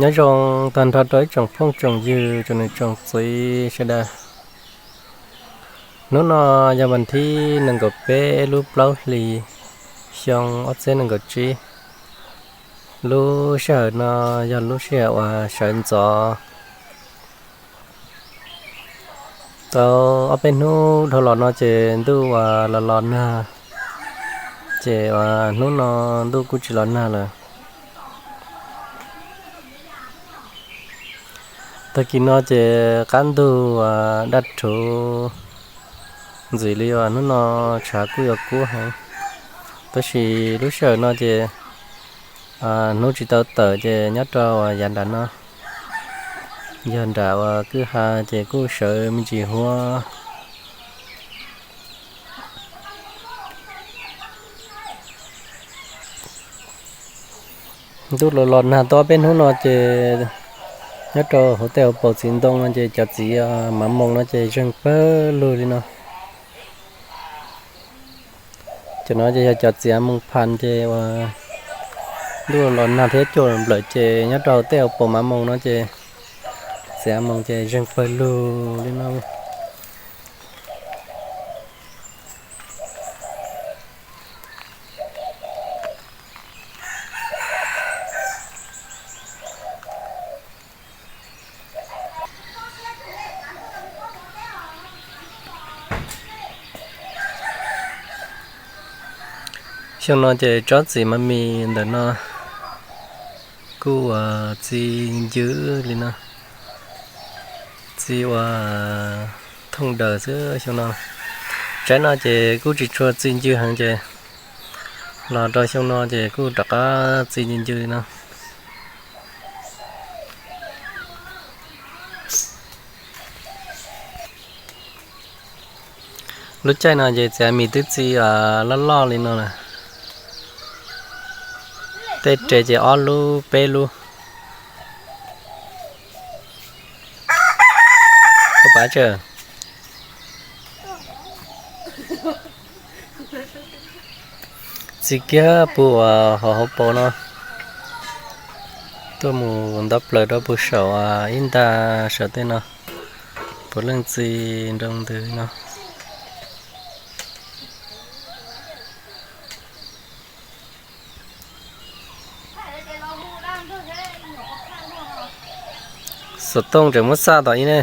Nyob zoo tag nrho rau ib tsoom phooj tsoom ywg, tsoom niam tsoom txiv sawv daws. Hnub no yog vas thib nees nkaum peb lub plaub hlis xyoo ob txhiab nees nkaum tsib. Lub sij hawm no yog lub sij hawm uas sawv ntxov. Tau ob peb hnub dhau los no ces ntuj uas los los nag, ces uas hnub no ntuj kuj tsis los nag lawm. Tag kis no ces qab ntug uas daj rhuv ntxim li uas hnub no tshav kuj yuav kub heev, tab sis lub sij hawm no ces hnub tsis tau tawm ces nyob rau uas yav nram no, yog nram uas kwj ha ces kuj sawv me ntsis huab. Ntuj los los nag tau ob peb hnub no ces nyob rau hauv tej hauv paus txiv ntoo no ces cov txiv mav moos no ces zeeg pawg lug li no. Cov no ces yog cov txiv moos phas ces uas ntuj los nag thiab cuaj nplawm ces nyob rau hauv tej hauv paus mav moos no ces txiv moos ces zeeg pawg lug li no. Xyoo no ces tsob txiv mab mis ntawm no kuj uas txi ncw li no, txi uas thooj daws xwb xyoo no. Tsaib no ces kuj tsis tshua txi ncw heev ces los rau xyoo no ces kuj rov qab txi ncw ncw li no. Lub caij no ces txiv mab mis twb txi loj loj li no lawm. Tej res ces ob lub peb lub. Koj pav tsawg? Txi kiag puag uas hauv hauv paus no tuaj mus ntav plaws rau puag saum ib ntag saum tej no, puav leej txi nroo ntws no. Xov tooj tseem muab xaj tom ib ne.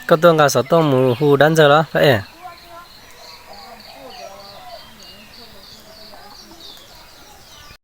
Koj tuaj nqa xov tooj mus hu dab ntxawg los?